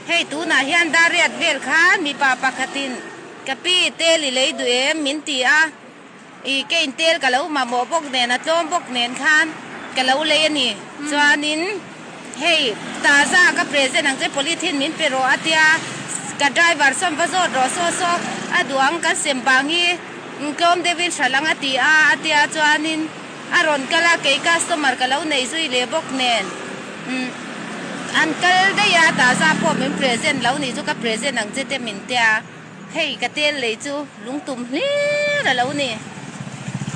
Hei tunah hian dar riat vel khan mipa pakhatin ka pi tel i lei duh em min ti a, i kein tel ka lo mamawh bawk nen a tlawm bawk nen khan ka lo lei a ni. Chuanin hei taza ka present ang che polythene min pe rawh a tia, ka driver sawn va zawt rawh saw saw a duh ang kan sem bang hi tlawm deuhin hralh ang a ti a a tia chuanin A rawn kal a, kei customer ka lo nei zui leh bawk nen umm an kal daih a, taza pawh min present lo nih chu ka present ang che te min tia, hei ka tel lei chu lungtum hlir a lo ni.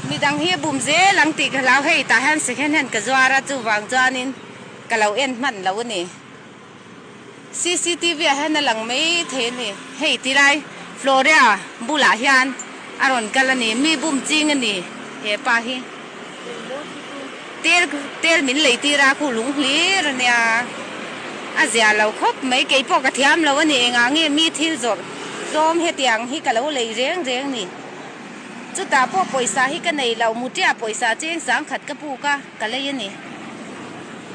Midang hi a bum zel ang tih ka hlau, hei tah hian second hand ka zuar a, chuvang chuanin ka lo en hman lo a ni. Cctv ah hian a lang mai thei a ni. Hei tilai Floria bulah hian a rawn kal a ni. Mi bum ching a ni he pa hi. Tel tel min lei tir a khu lung hlir a nia. A zia lo khawp mai. Kei pawh ka thiam lo a ni. Engah nge mi thil zawrh tlawm hetiang hi ka lo lei reng reng ni. Chutah pawh pawisa hi ka nei lo. Mutia pawisa cheng sangkhat ka puk a, ka lei a ni.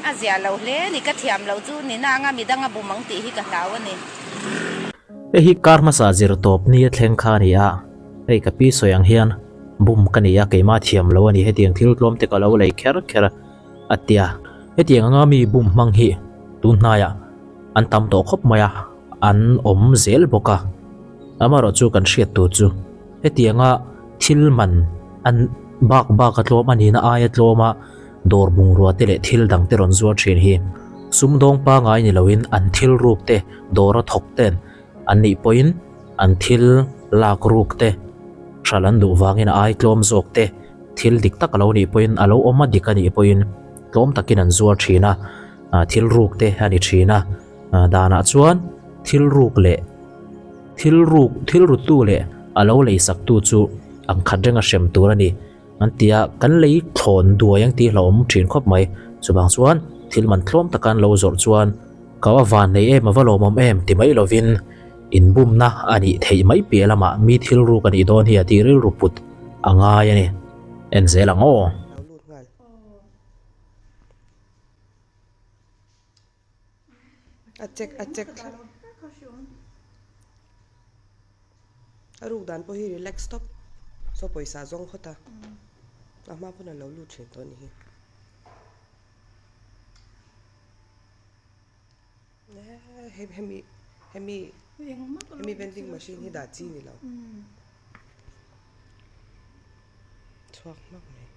A zia lo hle ni, ka thiam loh chu ni nanga midang a bum ang tih hi ka hlau a ni. Hei hi kar hmasa zir tawp ni a thleng kha a ni a, hei ka pi sawi ang hian bum ka nei a, keimah thiam lo a ni, hetiang thil tlawm te ka lo lei kher kher a tia. Hetiang anga mi bum hmang hi tun hnaiah an tam tawh khawp mai a, an awm zel bawk a, amaherawhchu chu kan hriat tur chu hetianga thil man an bak bak a tlawm a nihna aia tlawm a, Dawr bungrua te leh thil dang te rawn zuar thin hi sumdawng pangai ni loin an thil ruk te dawra thawk ten an nih pawhin an thil lak ruk te hral an duh vangin a ai tlawm zawk te thil dik tak a lo nih pawhin a lo awm a dik a nih pawhin tlawm takin an zuar thin a, thil ruk te a ni thin a, danah chuan thil ruk leh thil ruk thil rutu leh a lo leisaktu chu ang khat renga hrem tur a ni. An ti a, kan lei thlawn duai ang tih hlauhawm thin khawp mai. Chuvang chuan thil man tlawm taka an lo zawrh chuan ka va van nei em, a va lawmawm em ti mai lovin inbumna a nih theih mai piah lamah mi thil ruk a nih dawn hi a tih rilru put a ngai a ni. En zel ang aw. A check a check thlap. A ruk dan pawh hi relax tawp saw pawisa zawng phawt a a hma pawn a lo lut thin tawh a nih hi hemi hemi hemi vending machine hi dah chi a ni lo chhuak hmak mai.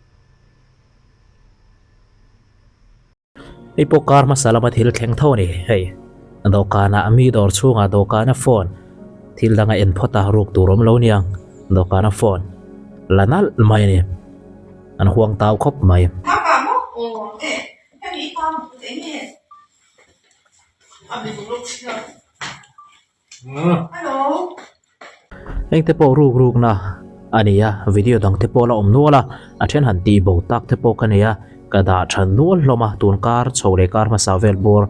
Hei pawh kar hmasa lama thil thleng tho a ni hei. Dawhkanah mi dawr chhungah dawhkana phone thil danga en phawt a ruk tur awm lo nia dawhkana phone la nalh mai a ni. An huang tau khawp mai. Engte pawh ruk ruk na a ni a, video dang te pawh la awm nual a, a then han tih bo tak te pawh ka nei a, ka dah tha nual hlawm a, tun kar chho leh kar hmasa vel bawr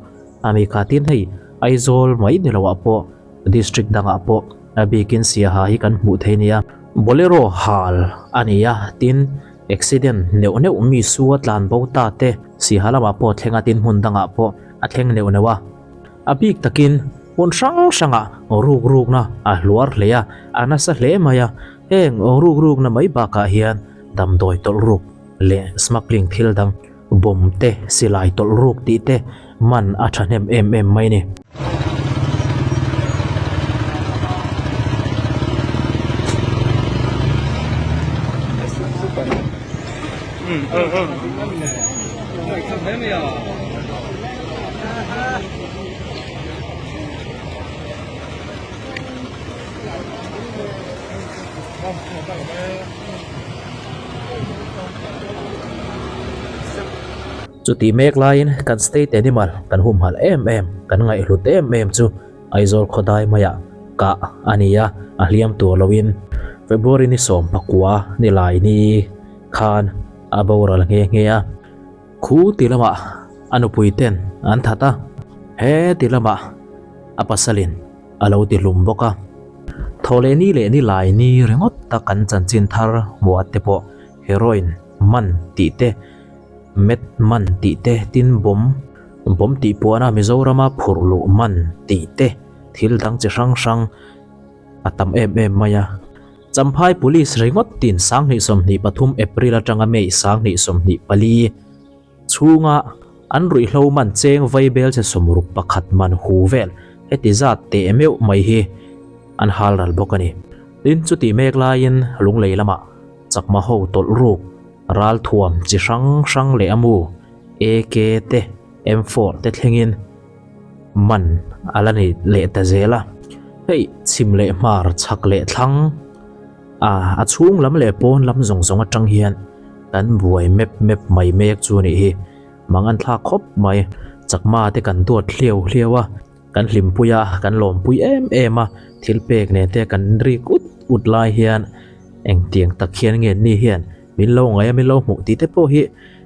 a mi kha tin hei Aizawl mai ni loah pawh district dangah pawh a bikin Siaha hi kan hmuh thei nia. Bolero hal a ni a, tin accident neuh neuh mi su a tlan bo ta te Siaha lamah pawh a thleng a, tin hmun dangah pawh a thleng neuh neuh a. A bik takin hmun hrang hrangah ruk rukna a hluar hle a, a nasa hle mai a. Heng ruk rukna mai bakah hian damdawi tawlh ruk leh smuggling thil dang, bomb te, silai tawlh ruk tih te man a thahnem em em mai a ni. Chuti mek laiin kan state animal kan humhalh em em, kan ngaihhlut em em chu Aizawl khawdai maiah kah a ni a, a hliam tur loin February ni 19 ni lai ni khan a boral nghe nghe a. Khu ti lamah a nupui ten an that a, he ti lamah a pasalin a lo ti hlum bawk a. Thaw leh ni leh ni lai ni ringawt tak kan chanchin thar hmuah te pawh heroin man tih te, meth man tih te, tin bomb. Bomb tih puana Mizorama phurh luh man tih te thil dang chi hrang hrang a tam em em mai a. Champhai Police ringawt tin 2023 April atanga May 2024 chhunga an ruihhlo man cheng vaibel che 61 man hu vel heti zat teh meuh mai hi an hal ral bawk a ni. Tin, chutih mek laiin Lunglei lamah chakma ho tawlh ruk ralthuam chi hrang hrang leh a mu AK te M4 te thlengin man a la ni leh ta zel a. Hei chhim leh hmar chhak leh thlang a a chhung lam leh pawn lam zawng zawng atang hian kan buai mep mep mai mek chu a nih hi. Mang an thlak khawp mai. Chakma te kan duat hliau hliau a, kan hlimpui a, kan lawmpui em em a, thil pek nen te kan rik ut ut lai hian engtiang tak hian nge ni hian min lo ngaih a min lo hmuh tih te pawh hi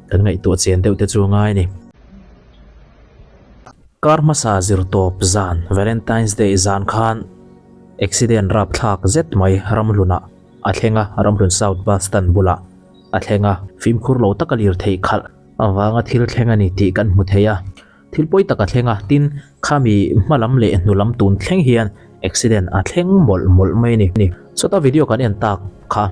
kan ngaihtuah chian deuh te chu a ngai a ni. Kar hmasa zirtawp zan Valentine's Day zan khan accident rapthlak zet mai Ramhlunah a thleng a, Ramhlun South Bus Stand bulah a thleng a, fimkhur lo taka lirthei khalh avanga thil thleng a ni tih kan hmu thei a, thil pawi tak a thleng a, tin khami hma lam leh hnu lam tun thleng hian accident a thleng mawlh mawlh mai a ni. Sawta video kan en tak kha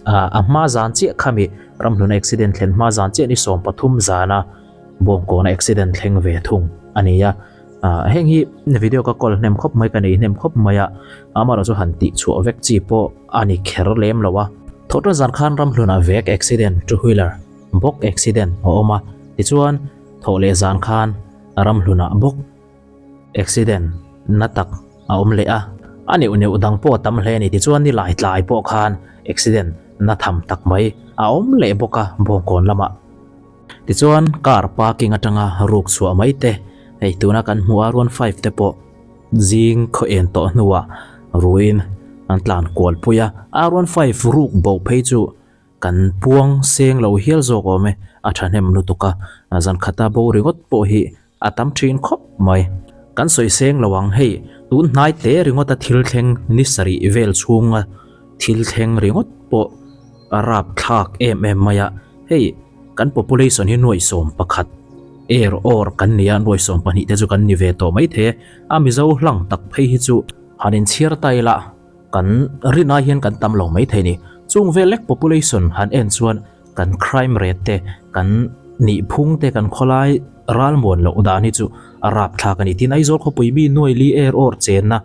a hma zan chiah khami Ramhluna accident thlen hma zan chiah ni 13 zana Bawngkawna accident thleng ve thung a ni a, heng hi video ka call hnem khawp mai ka nei hnem khawp mai a, amaherawhchu han tih chhuah vek chi pawh a ni kher lem lo a. Thawhtan zan khan Ramhlunah vek accident two wheeler bawk accident a awm a, tichuan thawh leh zan khan Ramhlunah bawk accident na tak a awm leh a, a neuh neuh dang pawh a tam hle a ni. Tichuan ni lai tlai pawh khan accident na tham tak mai a awm leh bawk a Bawngkawn lamah. Tichuan car parking atanga ruk chhuah mai te, hei tuna kan hmuh a R 5 te pawh zing khaw en tawh hnuah ruin an tlan kual pui a, R 5 ruk bo phei chu kan puang seng lo hial zawk awm e, a thahnem lutuk a, zan khata bo ringawt pawh hi a tam thin khawp mai. Kan sawi seng lo ang hei tun hnai te ringawta thil thleng ni sarih vel chhunga thil thleng ringawt pawh a rap thlak em em mai a, hei kan population hi nuaih 11 er awr kan ni a, nuaih 12 te chu kan ni ve tawh mai thei e, a Mizo hlang tak phei hi chu han inchhiar ta ila kan rin ai hian kan tam lo mai thei a ni. Chung vel lek population han en chuan kan crime rate te, kan nihphung te, kan khawlai ralmuan loh dan hi chu a rapthlak a ni. Tin, Aizawl khawpui mi nuai li er awr chenna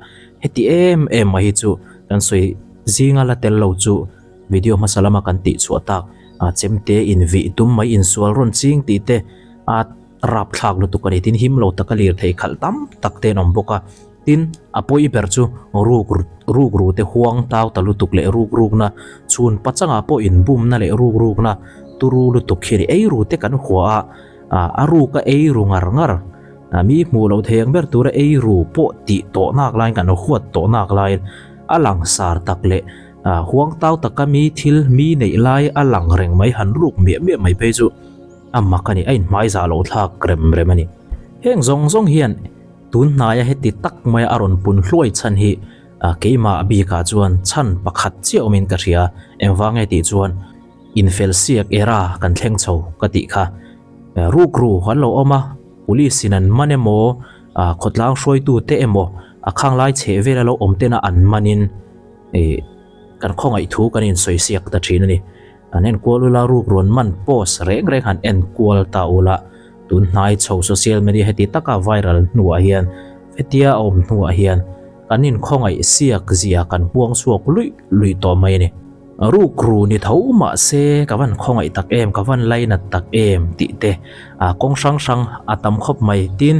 heti em em mai hi chu kan sawi zinga la tel lo chu video hmasa lama kan tih chhuah tak chemte invih tum mai insual rawn ching tih te a rapthlak lutuk a ni. Tin, him lo taka lirthei khalh tam tak te an awm bawk a. Tin, a pawi ber chu ruk ruk ru te huang tau ta lutuk leh ruk rukna, chhun pachangah pawh inbumna leh ruk rukna turu lutuk hi a ni. Ei ru te kan hua a, a ruka ei ru ngar ngar, mi hmuh loh thei ang ber tura ei ru pawh tih tawh nak laiin kan huat tawh nak laiin a langsar tak leh huang tau taka mi thil mi neih lai a lang reng mai han ruk miah miah mai phei chu a mak a ni, a inhmai zah loh thlak rem rem a ni. Heng zawng zawng hian. Tun hnaia heti tak maia a rawn pun hluai chhan hi keimah bikah chuan chhan pakhat chiah awmin ka hria. Engvang nge tih chuan infel siak era kan thleng chho ka tih kha. Rukru an lo awm a, police in an man emaw, khawtlang hruaitute emaw a khanglai chheh vela lo awm tena an manin kan khawngaih thu kan insawi siak ta thin a ni. An enkual ula rukru an man post reng reng han enkual ta ula. Tun hnai chho social media heti taka viral hnuah hian hetia a awm hnuah hian kan inkhawngaih siak zia kan huang chhuak luih luih tawh mai a ni. Rukru ni tho mahse ka van khawngaih tak em, ka van lainat tak em tih te kawng hrang hrang a tam khawp mai. Tin,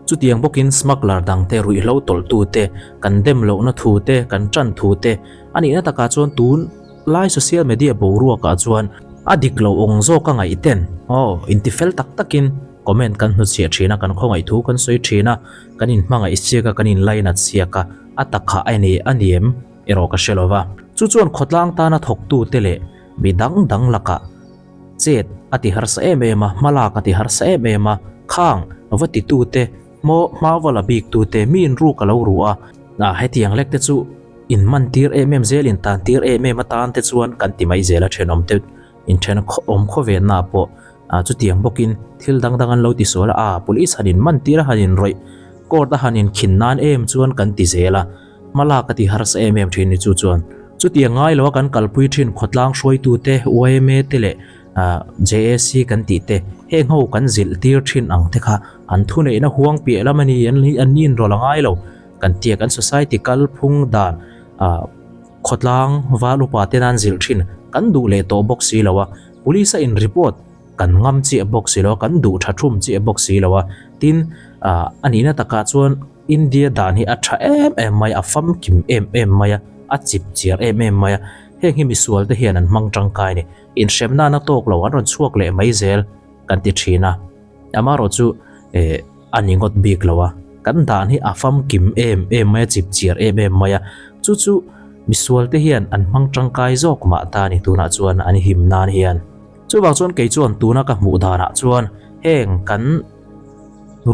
chutiang bawkin smuggler dang te, ruihhlo tawlhtu te, kan dem lohna thu te, kan tan thu te a nihna takah chuan tun Lai social media boruakah chuan a dik lo awng zawk a ngaih ten aw intifel tak takin comment kan hnuchhiah thin a, kan khawngaih thu kan sawi thin a, kan inhmangaih siak a, kan inlainat siak a, a takha a ni a ni em erawh ka hre lo va. Chu chuan khawtlang tana thawktute leh mi dang dang lakah chet a ti harsa em em a, hmalak a ti harsa em em a, khang va titute hmaw hma va la biktute mi inruk a lo ru a, hetiang lek te chu In man tir em em zel, in tan tir em em atan te chuan kan ti mai zel a thenawm te in then awm khawvenna pawh. Chutiang bawkin thil dang dang an lo ti sual a, aa police han in man tir a han in rawih, court a han in khin nan em chuan kan ti zel a, hma lak a ti harsa em em thin ni chu chuan. Chutiang ngai lo a kan kalpui thin khawtlang hruaitute, yma te leh JAC kan tih te, heng ho kan zilh tir thin ang te kha an thuneihna huang piah lam a ni, an ni inrawlh a ngai lo kan tia kan society kalphung dan khawtlang val upa te nan zilh thin kan duh leh tawh bawk si lo a. Police a in report kan ngam chiah bawk si lo a, kan duh tha thum chiah bawk si lo a. Tin, ah a nihna takah chuan India dan hi a tha em em mai a, a famkim em em mai a, a chip chiar em em mai a. Heng hi misual te hian an hmang tangkai a ni. Inhrem nana tawk lo an rawn chhuak leh mai zel kan ti thin a. Amaherawh chu eh a ni ngawt bik lo a, kan dan hi a famkim em em mai a, chip chiar em em mai a, chu chu misual te hian an hmang tangkai zawk mah ta a ni tunah chuan an him nan hian. Chuvang chuan kei chuan tuna ka hmuh danah chuan heng kan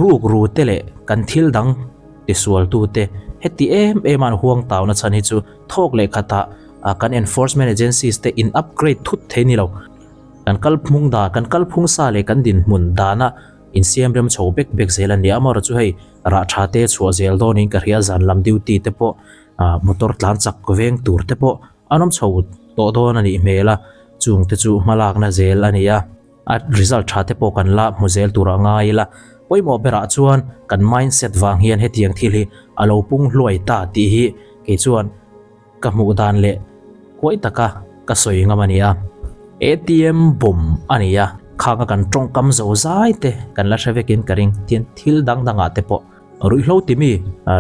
ruk ru te leh kan thil dang tisual tu te heti em em a an huang tau na chhan hi chu thawk leh khatah kan enforcement agencies te in upgrade thut thei ni lo. Kan kalphung dan, kan kalphung sa leh kan dinhmun dana insiam rem chho bek bek zel a ni. Amaherawh chu hei rah tha te chhuah zel dawnin ka hria zan lam duty te pawh motor tlan chak veng tur te pawh an awm chho tawh dawn a nih hmel a, chung te chu hmalakna zel a ni a. A result tha te pawh kan la hmu zel tur a ngai ila. Pawimawh berah chuan kan mindset vang hian hetiang thil hi a lo pung hluai ta tih hi kei chuan Ka hmuh dan leh huai taka ka sawi ngam a ni a. ATM bomb a ni a, khanga kan tawngkam zo zai te kan la hre vekin ka ring. Tin, thil dang dangah te pawh ruihhlo timi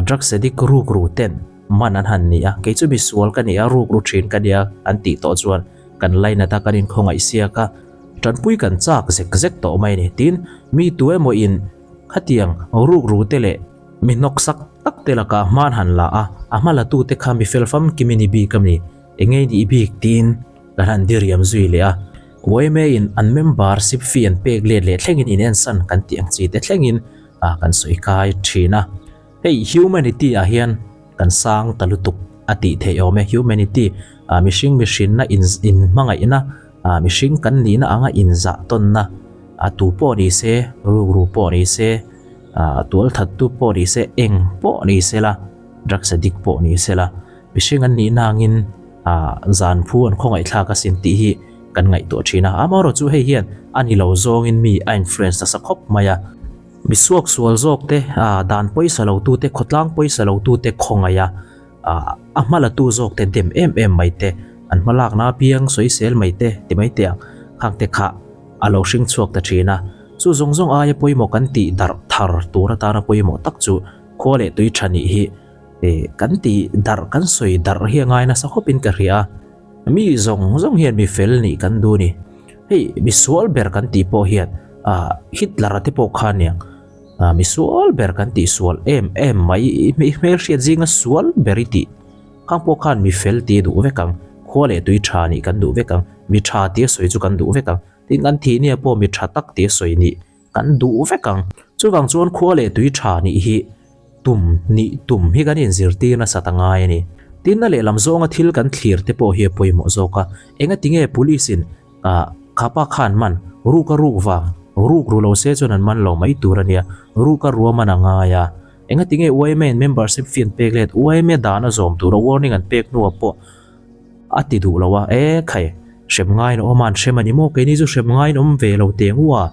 drugs addict ruk ru ten man an han ni a, kei chu misual ka ni a, ruk ru thin ka ni a an tih tawh chuan kan lainat a, kan inkhawngaih siak a, tanpui kan chak zek zek tawh mai a ni. Tin, mi tu emaw in khatiang ruk ru te leh Mi hnawksak tak te lakah hman han la a, a hma la tute kha mi fel famkim i ni bik a mi? Eng nge i nih bik? tiin kan han diriam zui leh a. Yma in an member ship fee an pek let leh thlengin in ensan kan tih ang chi te thlengin kan sawi kai thin a. Hei humanity ah hian kan sang ta lutuk a tih theih awm e. Humanity mihring mihrinna in hmangaihna mihring kan nihna anga inzah tawnna a tu pawh ni se, rukru pawh ni se, Ah tual thattu pawh ni se, eng pawh ni se la, drugs addict pawh ni se la, mihring an nih nangin ah zan phu an khawngaihthlak asin tih hi kan ngaihtuah thin a. Amaherawh chu hei hian a ni lo zawngin mi a influence nasa khawp mai a. Mi suaksual zawk te, ah dan pawisa lo tute, khawtlang pawisa lo tute khawngaih a, ah a hma la tu zawk te dem em em mai te, an hma lakna apiang sawisel mai te ti mai teh ang, khang te kha a lo hring chhuak ta thin a. Chu zawng zawng aia pawimawh kan tih darh thar tur atana pawimawh tak chu khua leh tui tha nih hi kan tih darh kan sawi darh hi a ngai nasa khawpin ka hria a. Mi zawng zawng hian mi fel nih kan duh a ni. Hei mi sual ber kan tih pawh hian ah Hitler a te pawh kha aniang ah mi sual ber kan tih sual em em mai i hmelhriat zinga sual ber i tih khang pawh khan mi fel tih a duh vek ang, khua leh tui tha nih kan duh vek ang, mi tha tia sawi chu kan duh vek ang. Tin kan thih nia pawh mi tha tak tih a sawi nih kan duh vek ang. Chuvang chuan khua leh tui tha nih hi tum nih tum hi kan inzirtir nasat a ngai a ni. Tin a lehlam zawnga thil kan thlir te pawh hi a pawimawh zawk a. Engati nge police in ah khapa khan man ruk a ruk vang ruk ru lo se chuan an man lo mai tur a nia ruk a rua man a ngai a. Engati nge yma in membership fee an pek let yma dan a zawm tura warning an pek hnuah pawh A ti duh lo a, E khai, hrem ngaiin awm a, an hrem a ni maw? Keini chu hrem ngaiin awm ve lo teng u a,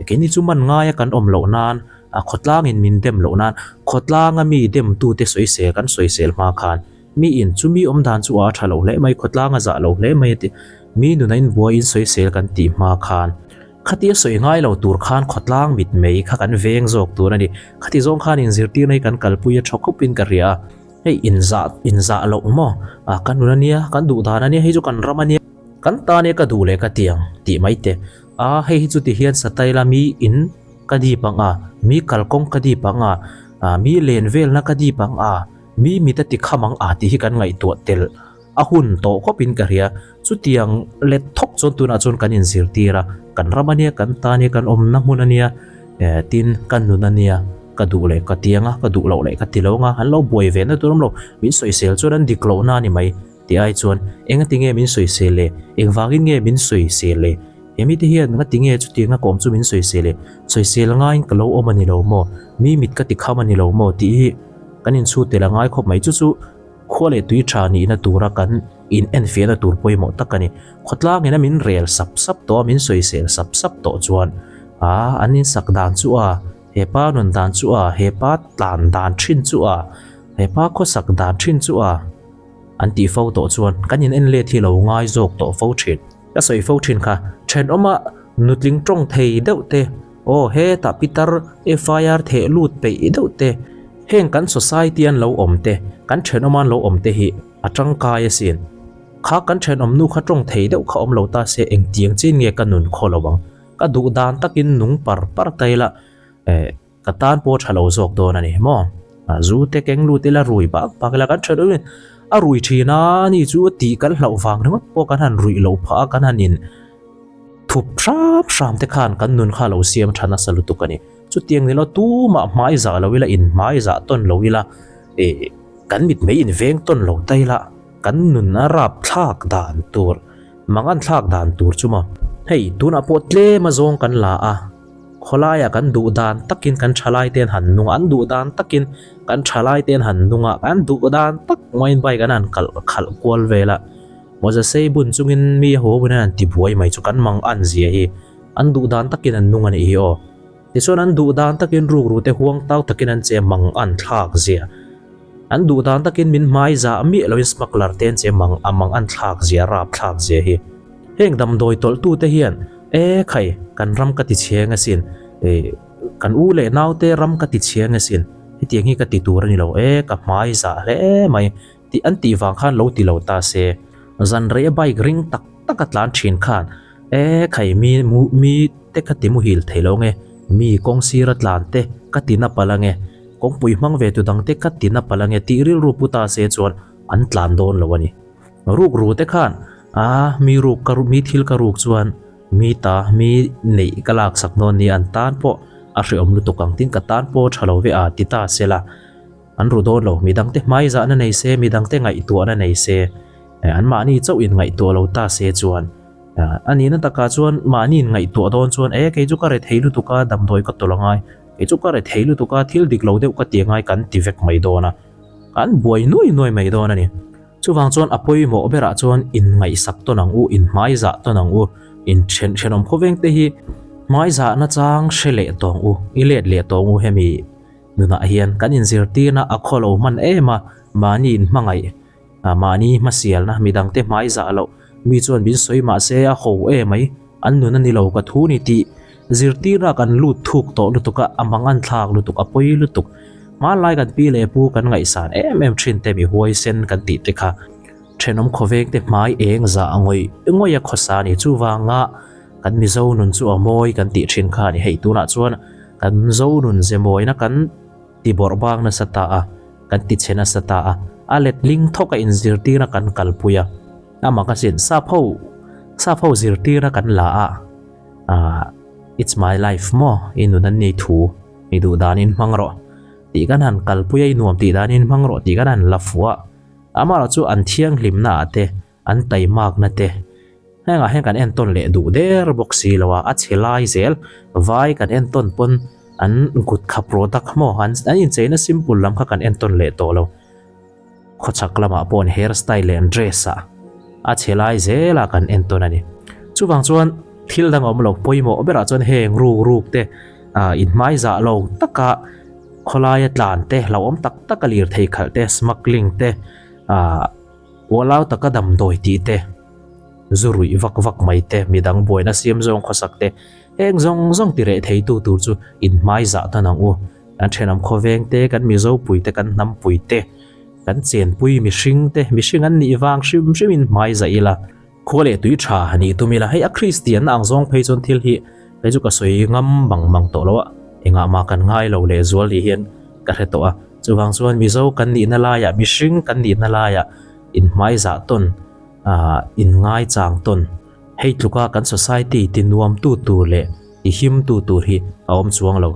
keini chu man ngaia kan awm loh nan, a khawtlangin min dem loh nan, khawtlanga mi demtute sawisel kan sawisel hma khan miin chu mi awm dan chu a tha lo hle mai, khawtlanga zah lo hle mai a ti. Mi nuna inbuaiin sawisel kan tih hma khan khatia sawi ngai lo tur khan khawtlang mit mei kha kan veng zawk tur a ni. Khati zawng khan inzirtirna hi kan kalpui a tha khawpin ka hria a. Hei inzah inzah loh maw? Ah kan nun ania, kan duh dan ania, hei chu kan ram ania. Kan ta ania ka duh leh ka ti ang tih mai te. Ah hei hi chu ti hian sataila mi in ka dip ang a, mi kalkawng ka dip ang a, ah mi len velna ka dip ang a, mi mit a ti kham ang a tih hi kan ngaihtuah tel a hun tawh khawpin ka hria. Chutiang let thawk chuan tunah chuan kan inzirtir a, kan ram ania, kan ta ania, kan awmna hmun ania, eh tin kan nun ania, ka duh leh ka ti anga, ka duh loh leh ka ti lo anga, an lo buai ve na tur awm lo, min sawisel chuan an dik lohna a ni mai tih ai chuan engati nge min sawisel le, engvangin nge min sawisel le? He mite hian ngati nge chutianga kawm chu min sawisel e? Sawisel ngaiin ka lo awm a ni lo maw? Mi mit ka ti kham a ni lo maw? tih hi kan inchhut tel a ngai khawp mai. Chu chu khua leh tui tha nihna tura kan in enfiahna tur pawimawh tak a ni. Khawtlangin a min rel sap sap tawh a, min sawisel sap sap tawh chuan a an insak dan chu a, he pa nun dan chu a, he pa tlan dan thin chu a, he pa khawsak dan thin chu a an tih fo tawh chuan kan in en let hi lo ngai zawk tawh fo thin. Ka sawi fo thin kha, thenawma nutling tawng thei deuh te, aw hetah pitar FIR theh lut peih deuh te, heng kan society an lo awm te, kan thenawma an lo awm te hi a tangkai asin. Kha kan thenawm nu kha tawng thei deuh kha awm lo ta se engtiang chin nge ka nun khaw lo ang, ka duh dan takin nung par par ta ila, eh. Ka tan pawh tha lo zawk dawn a ni maw? Zu te keng lut ila rui bak bak ila kan tha deuh in a rui thin a ni chu tih kan hlauh vang ringawt pawh kan han ruih loh phah a kan han in thup hram hram te khan kan nun kha lo siam tha nasa lutuk a ni. Chutiang ni lo tumah hmai zah lo ila in hmai zah tawn lo ila eh kan mit mei in veng tawn lo ta ila kan nun a rap thlak dan tur mangan thlak dan tur chu maw hei tunah pawh tlem a zawng kan la a. Khawlaiah kan duh dan takin kan thalai te an han nung a, an duh dan takin kan thalai te an han nung a, kan duh dan tak maiin bike an han kalh khalh kual vel a, mawza sei bun chungin mi a haw bun an han ti buai mai chu kan mang an zia hi an duh dan takin an nung a nih hi aw. Tichuan an duh dan takin rukru te huang tau takin an che mang an thlak zia. An duh dan takin min hmai zah miah loin smuggler te an che mang a mang an thlak zia rap thlak zia hi. Heng damdawi tawlh tu te hian e khai kan ram ka ti chheng asin e kan u leh nau te ram ka ti chheng asin hetiang hi ka ti tur a ni lo e ka hmai zah hle mai tih an tih vang khan lo ti lo ta se zan rei a bike ring tak tak a tlan thin khan e khai mi mu mi te ka ti muhil thei lo nge mi kawng sir a tlan te ka ti na palh ange kawngpui hmang ve tu dang te ka ti na palh ange tih rilru pu ta se chuan an tlan dawn lo a ni. Ruk ru te khan a mi ruk ka mi thil ka ruk chuan mi ta mi neih ka lak sak dawn nia an tan pawh a hreawm lutuk ang tin ka tan pawh tha lo ve a ti ta se la an ru dawn lo midang te hmai zahna nei se midang te ngaihtuahna nei se an mahni chauh in ngaihtuah lo ta se chuan a nihna takah chuan mahni in ngaihtuah dawn chuan e kei chu ka re thei lutuk a damdawi ka tawlh angai kei chu ka re thei lutuk a thil dik lo deuh ka ti angai kan ti vek mai dawn a kan buai nuai nuai mai dawn a ni. Chuvang chuan a pawimawh berah chuan inngaihsak tawn ang u, inhmaizah tawn ang u, inthen thenawm khawveng te hi hmaizah nachang hre leh tawng u, i let leh tawng u hemi nunah hian kan inzirtirna a khaw lo hman em a, mahni inhmangaih, mahni hmasialna, midangte hmaizah loh, mi chuan min sawi mahse a ho em mai, an nun a ni lo ka thu ni tih zirtirna kan lut thuk tawh lutuk a, a mang an thlak lutuk, a pawi lutuk. Hmanlai kan pi leh pu kan ngaihsan em em thin te mi huaisen kan tih te kha thenawm khawveng te hmai eng zah ngawih ngawih a khawsa a ni. Chuvanga kan Mizo nun chu a mawi kan tih thin kha a ni. Hei tunah chuan kan Mizo nun ze mawina kan ti bawrh bang nasa ta a, kan ti chhe nasa ta a, a letling thawk a inzirtirna kan kalpui a. Amah ka sin sap ho sap ho zirtirna kan la a ah it's my life maw i nun an ni thu i duh danin hmang rawh tih kan han kalpui a i nuam tih danin hmang rawh tih kan han la fuh a amaherawh chu an thianghlimna ah te an taimakna te hengah hian kan entawn leh duh der bawk si lo a a chhe lai zel vai kan entawn pawn an kut kha product maw an incheina simple lam kha kan entawn leh tawh lo. Khawchhak lamah pawh an hair style leh an dress ah a chhe lai zel a kan en tawn a ni. Chuvang chuan thil dang a awm lo pawimawh berah chuan heng ruk ruk te ah inhmai zah lo taka khawlaia tlan te hlauhawm tak taka lirthei khalh te smuggling te ah ualau taka damdawi tih te zu ruih vak vak mai te midang buaina siam zawng khawsak te heng zawng zawng ti reh thei tu tur chu inhmai zah tawn ang u. Kan thenawm khawveng te, kan Mizo pui te, kan hnam pui te, kan chenpui mihring te, mihring an nih vang hrim hrim in hmai zaih ila, khua leh tui tha nih tum ila, hei a Kristian na ang zawng phei chuan thil hi hei chu ka sawi ngam bang mang tawh lo a, engah mah kan ngai lo leh zual tih hian ka hre tawh a, chuvang chuan Mizo kan nihna laiah, mihring kan nihna laiah in hmai zah tawn, ah in ngai chang tawn, hei tluka kan society ti nuam tu tur leh ti him tu tur hi a awm chuang lo.